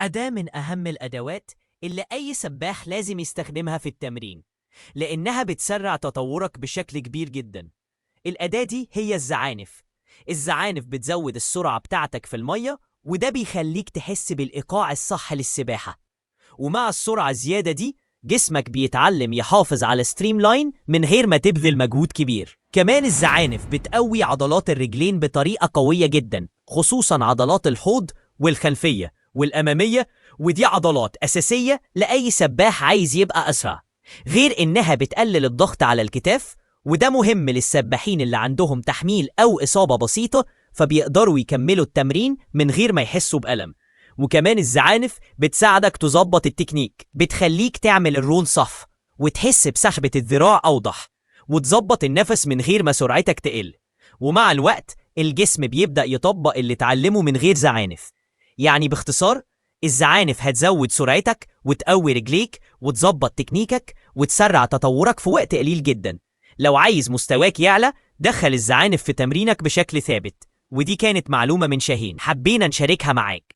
أداة من أهم الأدوات اللي أي سباح لازم يستخدمها في التمرين، لأنها بتسرع تطورك بشكل كبير جدا. الأداة دي هي الزعانف. الزعانف بتزود السرعة بتاعتك في المية، وده بيخليك تحس بالإيقاع الصح للسباحة. ومع السرعة الزيادة دي، جسمك بيتعلم يحافظ على streamline من غير ما تبذل مجهود كبير. كمان الزعانف بتقوي عضلات الرجلين بطريقة قوية جدا، خصوصا عضلات الحوض والخلفية والأمامية، ودي عضلات أساسية لأي سباح عايز يبقى أسرع. غير إنها بتقلل الضغط على الكتاف، وده مهم للسباحين اللي عندهم تحميل أو إصابة بسيطة، فبيقدروا يكملوا التمرين من غير ما يحسوا بألم. وكمان الزعانف بتساعدك تظبط التكنيك، بتخليك تعمل ال roll صح وتحس بسحبة الذراع أوضح، وتظبط النفس من غير ما سرعتك تقل. ومع الوقت الجسم بيبدأ يطبق اللي اتعلمه من غير زعانف. يعني باختصار، الزعانف هتزود سرعتك وتقوي رجليك وتظبط تكنيكك وتسرع تطورك في وقت قليل جدا. لو عايز مستواك يعلى، دخل الزعانف في تمرينك بشكل ثابت. ودي كانت معلومة من شاهين حبينا نشاركها معاك.